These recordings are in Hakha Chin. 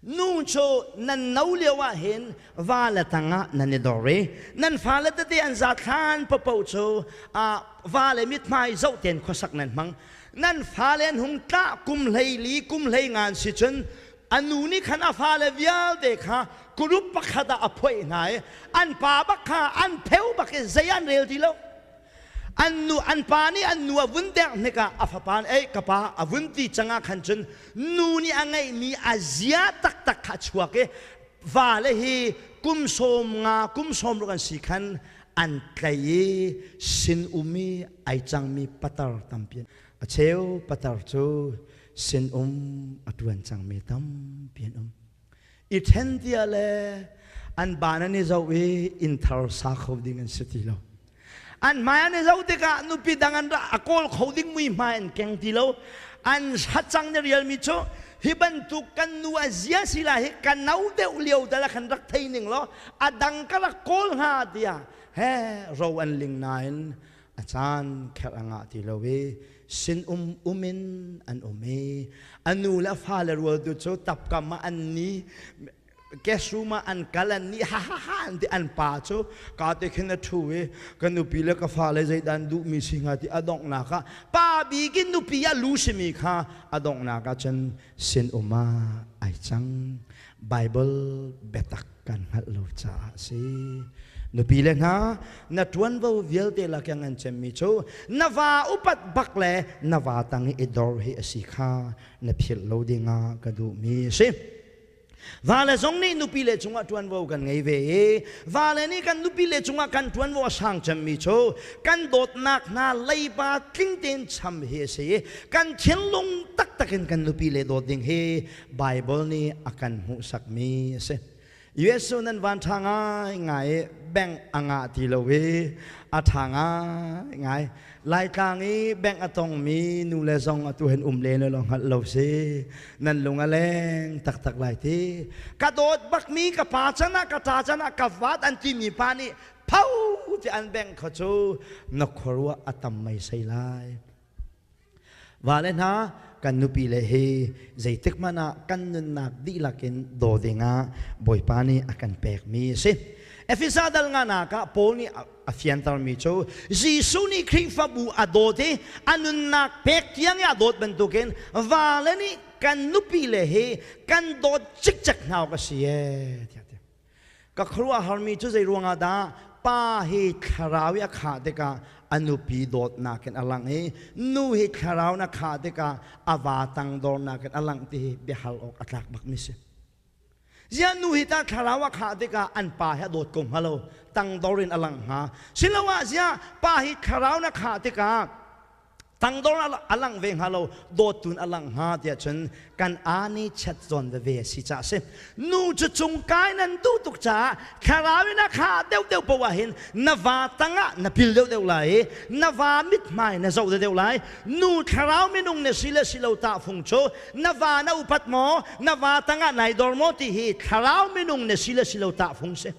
Nu cu nan no lio ah hin va le tangah nan i dor i nan fale tete an zathlan paohpaoh cu va le mithmai zoh tein khuasak nan hmang. Nan fale an hung tlah kum 14 kum 15 an si cun a nu nih khan a fale vialte kha group pakhat ah a phoih hna i an pa bak kha an pheu bak i zei an rel ti lo. An nu an pa nih an nu a vun dengh hnikah a fapa nih ei ka pa a vun ti cangah khan cun nu nih a ngeihmi a zia taktak kha a chuak i vale hi kum 50 kum 60 an si khan an tlei i sin um i ai cangmi patar tampi a cheu patar cu sin um a tuan cangmi tampi an um. I ṭhen tia le an ban an i zoh i innthar sa kho ding an si ti lo. An hmai an i zoh tikah nupi dang an ra a kawl kho ding mui hmai an keng ti lo. An hacang ni rialmi cu hi bantuk kan nu a zia si lai hi ka no deuh lio dala khan rak thei ning law a dang ka rak kawl hnga tiah he ro an ling nain a caan kherh a ngah ti lo i sin um um in an um i a nu le a fale rual tu cu tapkam ah an ni guest room ah an kal an ni ha ha ha an ti. An pa cu ka te khin a ṭhu i ka nupi le ka fale zeidah an duhmi si hnga ti a donghnak ah pa bik in nupi a lu simi kha a donghnak ah cun sin um ah ai cang. Bible biatak kan hngalh lo caah a si. Nupi le hna, na ṭuanvo vialte lak i an cemmi cu na va upat bak le na va tang i i dor hi a si kha na philh lo dingah ka duhmi a si. Vale zong nih nupi le cungah ṭuanvo kan ngei ve i vale nih kan nupi le cungah kan ṭuanvo a sang cemmi cu kan dawtnak hna leiba tling tein cham hi a si i kan thinlung taktak in kan nupi le dawt ding hi Bible nih a kan hmuhsakmi a si. US cu nan van ṭha ngaingai i bank a ngah ti lo i a ṭha ngaingai. Laitlang i bank a tongmi nu le zong atu hin um len lo hngalh lo si. Nan lung a leng taktak lai ti. Ka dawt bakmi ka pa can ah ka ṭa can ah ka vat an timi pa nih pho ti an bank kha cu na khuaruah a tam meisei lai. Vale hna, kan nupi le hi zeitik hmanh ah kan nunnak dihlak in daw dingah Bawipa nih a kan pekmi a si. Efesa dal nganak ah Paul nih a fiantermi cu Jesuh nih Khrihfabu a dawt i a nunnak pek tiang i a dawt bantukin vale nih kan nupi le hi kan dawt cikcek hna awk a si ee tiah a ti. Ka khuaruahharmi cu zei ruangah dah pa hi thlarau i a khah tikah a nupi dawtnak in a langh i nu hi thlarau in a khah tikah a va tangdornak in a langh ti hi biahal awk a tlak bakmi si. Ziah nu hi tah thlarau a khah tikah an pa hi a dawt ko hnga lo, tangdor in a langh hnga. Siloah ziah pa hi thlarau in a khah tikah tangdor a lang ve hnga lo, dawtun a lang hnga tiah cun kan ani chat zawn veve a si caah si. Nu cu cungkai nan duh tuk caah thlarau in a kha deuh deuh poah ah hin na va tangah na pil deuh deuh lai i na va mithmai na zoh deuh lai. Nu thlarau minung na si le si lo tahfung cu na va na upat maw, na va tangah nai dor maw ti hi thlarau minung na si le si lo tahfung si.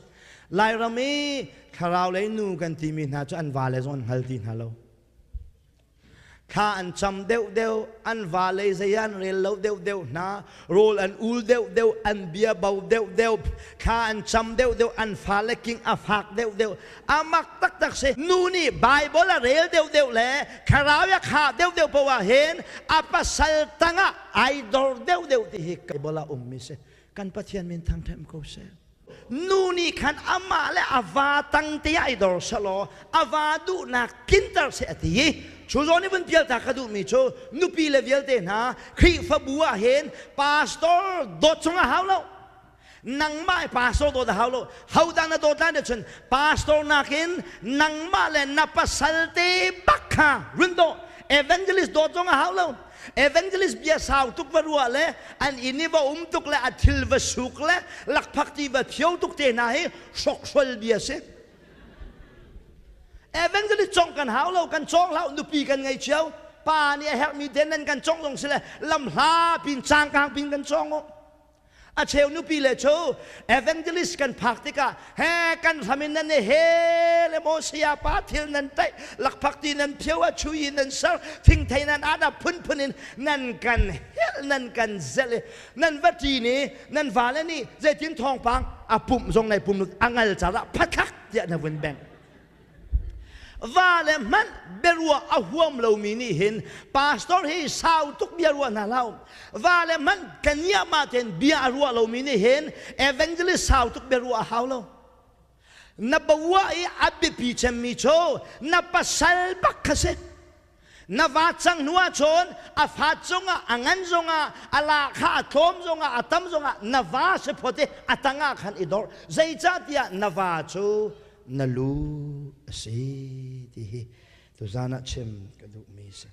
Lairam i thlarau lei nu kan timi hna cu an va le zong an hngal ti hna lo. Thla an cam deuhdeuh, an va lei zei an rel lo deuhdeuh hna, rawl an ul deuhdeuh, an bia bo deuhdeuh, thla an cam deuhdeuh, an fale king a fak deuhdeuh. A mak taktak si. Nu nih Bible a rel deuhdeuh le thlarau a khah deuhdeuh poah ah hin a pasal tangah ai dor deuhdeuh ti hi Bible ah ummi si. Kan Pathian min thangṭhat ko seh. Nu nih khan amah le a va tang te ah i dor selaw a va duhnak tlinter seh a ti i cu zawn i vun pialta ka duhmi cu nupi le vialte hna, Khrihfabu ah hin pastor dawt chung a hau lo. Nangmah i pastor dawt a hau lo. Hodah na dawt lai na cun pastor nakin nangmah le na pasal te bak kha run daw. Evangelist dawt zong a hau lo. Evangelist bia sau tuk va ruah le an inn i va um tuk le a thil va suk le lakphak ti va thio tuk te hna hi hrokhrol bia si. Evangelist cong kan hau lo, kan cawng hlah, nupi kan ngei cio. Pa nih a herhmi den nan kan cong zong si le lam hla pin cangkang pin kan cong u. A cheu nupi le cu evangelist kan phak tikah he kan hram in nan he le maw saya pa thil nan taih lakphak ti nan phio a chui in nan ser thingthei nan ada phunphun in nan kan helh nan kan zelh nan va ṭi ni nan vale nih zeitin thawngpang a pumh zong nai pum a ngal car ah phathak tiah na vun bengh. Va le hmanh biaruah a huam lomi nih hin pastor hi sau tuk bia ruah hna hlah. Va le hmanh kan ma ten bia a ruah lomi nih hin evangelist sau tuk bia ruah a hau lo. Na bawah i a biapi cemmi cu na pasal bak kha si. Na va cang hnu ahcun a fa cungah a ngan zongah a la kha a tlawm zongah a tam zongah na va si phot i a tangah khan i dor. Zeicahtiah na va cu na lu a si ti hi tuzan ah chim ka duhmi si.